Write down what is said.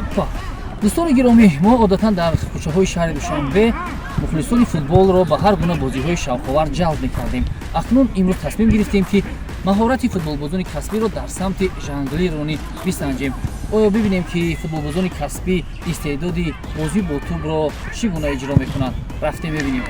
Опа! Дӯстони гиромӣ, мо одатан дар кӯчаҳои шаҳри Душанбе мухлисони футболро ба ҳар гуна бозиҳои шавқовар ҷалб мекардем. Акнун имрӯз тасмим гирифтем, ки маҳорати футболбозони касбиро дар самти жонглирронӣ бисанҷем. Оё бибинем, ки футболбозони касбӣ истеъдоди бозӣ бо тӯбро чӣ гуна иҷро мекунанд? Рафтем, мебинем.